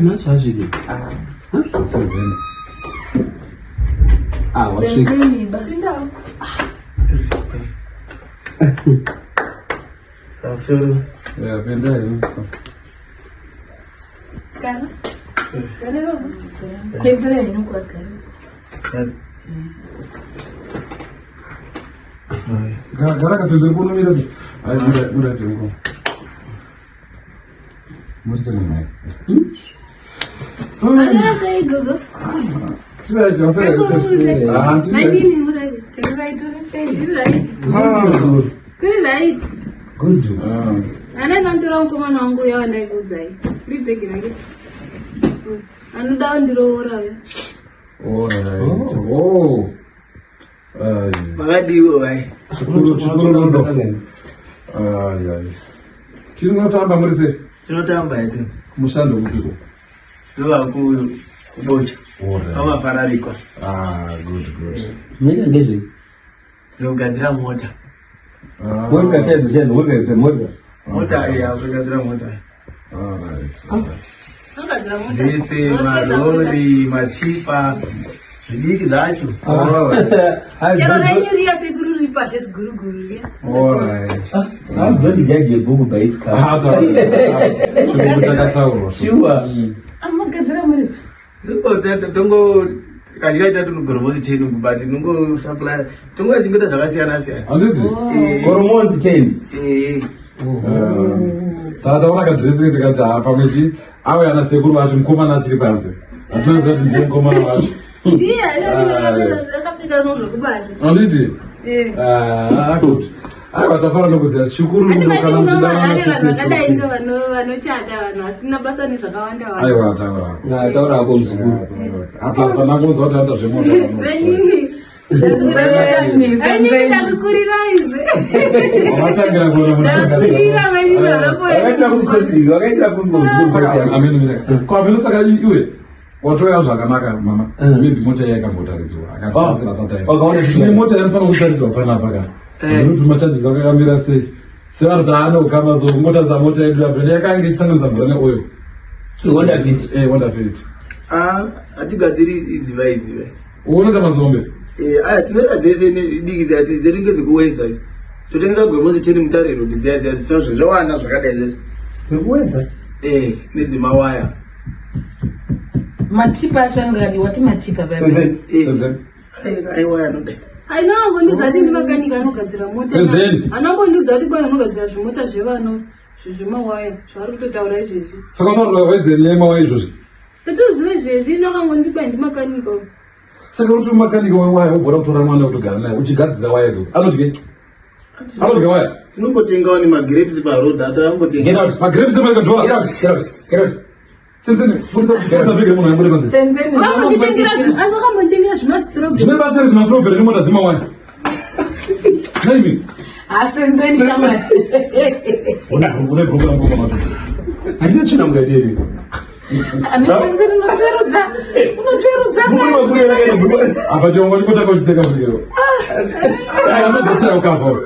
Nhasi hazvidi. Senzeni. Ah, wasvika. Senzeni basi. Pamusoro. Yeah, pindai. Gara. Gara baba. Kwenzera henyu kwagara. Gara kasenzeni kunomira se. Hayi, buda buda tengo. Muri sei mai? Agara sei gogo? Tiri right, Ah, tiri right. Mainini muri tiri right tiri sei? Tiri right. Tiri right. Good. Ah. Ana ndanditora mukomana wangu uya wandaikuudzai. Uri bhegi rake. Anoda kundiroora uya. All right. Oh. Ai. Makadiwo vai. Chikuru chikuru ndo. Ai ai. Tinotamba muri sei? Tinotamba hedu. Mushando kupiko. Ndovaku kubocha. All right. Vamapararikwa. Ah, good good. Munoita ndezvei? Tinogadzira mota. Ah. Mota chaidzo chaidzo, mota chaidzo, mota. Mota iya kugadzira mota. All right. Anogadzira mota. Dzese marori, matipa, zvidiki zvacho. Chero renyu riya sekuru riri pazvesi guru guru riya. All right. I don't judge a book by its cover. Ah, taura. Chirungu chakataurwa. Sure. Amogadzira muri. Tongo kadya chatu nogoromozi chenu but nongo supply tongo chingoita zvakasiyana siyana. Handiti? Goromonzi ten. Eh. Tataona kadresi tikati ha pamwe chi auya ana sekuru vacho mukomana achiri panze. Hatina kuziva kuti ndiye mukomana wacho. Ndiye akapinda nozvekubasa. Handiti? Eh. Ah, good. Aiwa tafara nokuziva chikuru Ane ndo kana vanhu muchidanana vanhu vakadai chete. ndo vanochata vanhu vasina basa nezvakawanda wanda. Aiwa taura. Na taura hako muzukuru. Apa panangonzwa kuti anoita zvemota. Venini. Senzeni, Venini senzeni. ndakukurirai zve. Wamatangira kuona Ndakurira venini Wakaitira kunkosi, wakaitira kunkosi. Saka amene mene. Ko amene saka iwe watoya zvakanaka mama. Maybe mota iya yakambotaridzwa. Akati asati aenda. Wakaona Tine mota yanofanira kutaridzwa panapa ka. Ndinoti macharges ako akamira sei. Sevanhu taane ukama so kungotarisa mota yedu yapo yakange ichisanganisa mvura neoil. Honda Fit. Eh, Honda Fit. Ah, hatigadziri idziva idziva. Unoita mazombe. Eh, aya tinoita dzese diki dzati dzinenge dzekuweza. Totengesa goromozi teni mutare road dziya dziya zvisina zvawanda zvakadai zvezvo. Dzekuweza. Eh, nedzemawaya. Matipa acho anenge akadiwa ti matipa baba. Senzeni. Eh. Senzeni. Aiwa anodai. Ainongondiudza kuti ndimakanika anogadzira mota. Senzeni. Anongondiudza kuti kwai anogadzira zvimota zvevano zvemawaya zvavari kutotaura izvezvi. Saka unotaura wezeni yemawa izvozvi. Totoziva izvezvi inokangondiba ndimakanika. Saka kuti makanika wewaya wobvora kutora mwana wekutogara naye uchigadzira waya idzodzo. Anodye. Anodye waya. Tinongotengawo nemagrapes paroad atangotenga. Get out. Magrapes emaika Get out. Get out. Get out. Senzeni, budisa bhegi remunhu abude panze. Senzeni Wakambonditengera asi wakambonditengera zvimastrobheri. Zvine basa rei zvimastrobheri nemota dzemawaya? Naimi. Asenzeni shamwari. Une bhuku rangu mama. Handina tsvina mukati here? Ane senzeni unotsverudza. Unotsverudza. Mukuru wekure rakaita bhuku. Apa chongo chikotanga uchiseka mukero. Ai, anozotaya ukava.